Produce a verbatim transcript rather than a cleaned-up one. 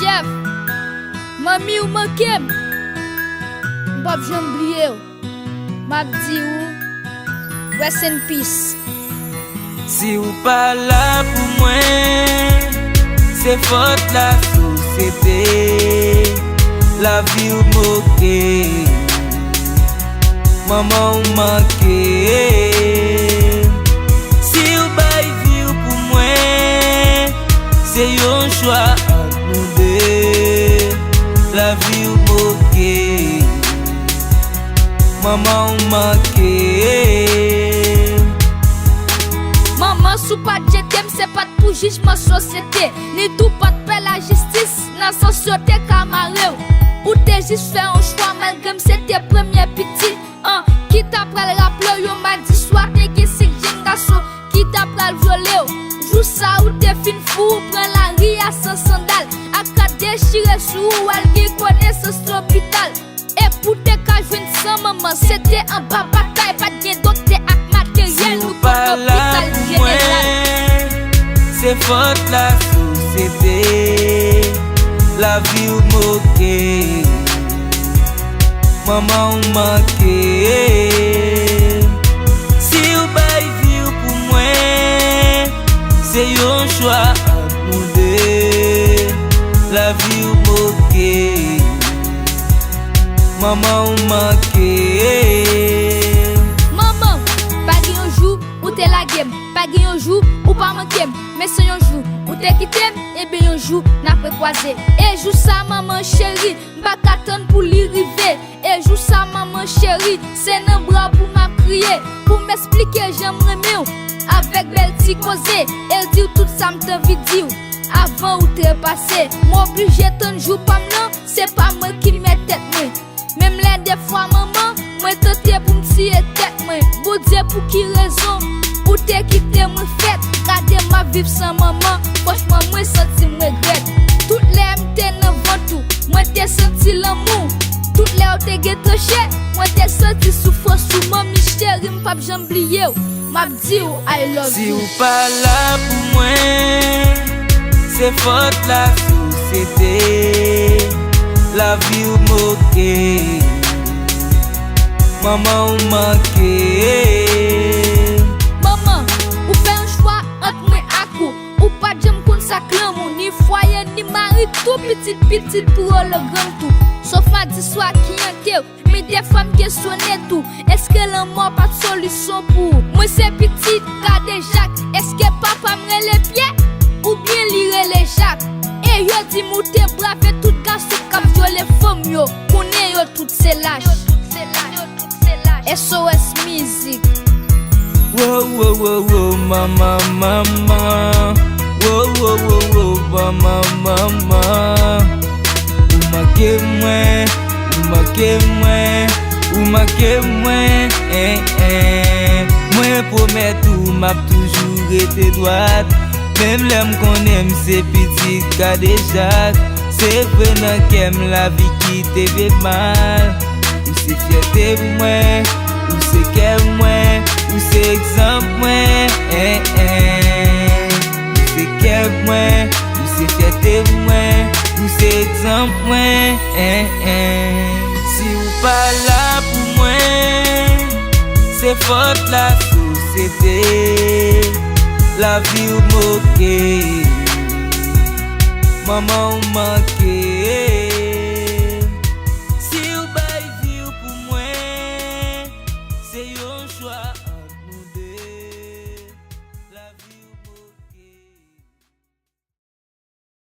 Jeff, manmi w manke m. M p ap janm bliye w. M ap di w, rest in peace. Si w pa la pou mwen, se fòt lasosyete. Lavi w moke, manman w manke. Si w bay vi w pou mwen, se yon chwa ant nou de. Lavi w moke, manman w manke. Manman, si w pa t jete m, se pa t pou jijman sosyete, ni tou pa t pè lajistis, nan sans yo te ka mare w. Ou te jis fè yon chwa, malgre m se te premye pitit an, ki ta pral raple w yon madi swa te gen senk jèn gason ki ta pral vyole w. Jou sa ou te fin fou, ou pran lari a san sandal, ak rad dechire sou ou, al gen konesans lopital. E pou te ka jwenn san manman, se te anba batay, pa t gen doktè ak materyèl, nou pa t lopital jeneral. Si w pa la pou mwen, se fòt lasosyete. Lavi w moke, manman w manke. Si w bay vi w pou mwen, se yon chwa ant nou de. Lavi w moke, manman w manke. Manman, pa gen yon jou ou te lage m, pa gen yon jou ou pa manke m. Men se yon jou ou te kite m, ebyen yon jou n ap rekwaze. E jou sa, manman cheri, m pa ka tann pou li rive. E jou sa, manman cheri, se nan bra w pou m ap kriye, pou m eksplike jan m renmen w, avèk bèl ti koze, e di w tout sa m t anvi di w avan ou trepase. M oblije tann jou pa m lan, se pa mwen ki mèt tèt mwen. Menm lè defwa, manman, mwen tante pou m tiye tèt mwen. Bondye, pou ki rezon ou te kite mwen fèt? Gade m ap viv san manman, franchman, mwen santi m regrèt. Tout lè m te nan vant ou, mwen te santi lanmou. Tout lè w te gen tranche, mwen te santi soufrans ou. Manmi cheri, m p ap janm bliye w. M ap di w I love you. Si w pa la pou mwen, se fòt lasosyete. Lavi w moke, manman w manke. Manman, ou fè yon chwa ant mwen ak ou. Ou pa t janm konn sa k lanmou, ni fwaye, ni mari tou, pitit pitit pou yo logrann tou. Sof madi swa ki ante w, men defwa m kesyone tou, èske lanmò pa t solisyon pou ou? Mwen se pitit Kadejak, èske papa m rele Pyè oubyen li rele Jak? E yo di m ou te brave tout gason k ap vyole fanm yo, konnen yo tout se lach. S O S Mizik. Wo, wo, wo, wo, manman, manman. Wo, wo, wo, wo, manman, manman. Ou manke mwen, ou manke mwen, ou manke mwen, en, en. Mwen pwomèt ou m ap toujou rete dwat, menm lè m konnen m se pitit Kadejak. Se vre nan kè m lavi ki te fè mal. Ou se fyète mwen, ou se kè mwen, ou se egzanp mwen, en, en. Ou se kè mwen, ou se fyète mwen, ou se egzanp mwen, en, en. Si w pa la pou mwen, se fòt lasosyete. Lavi w moke, manman w manke. Si w bay vi w pou mwen, se yon chwa.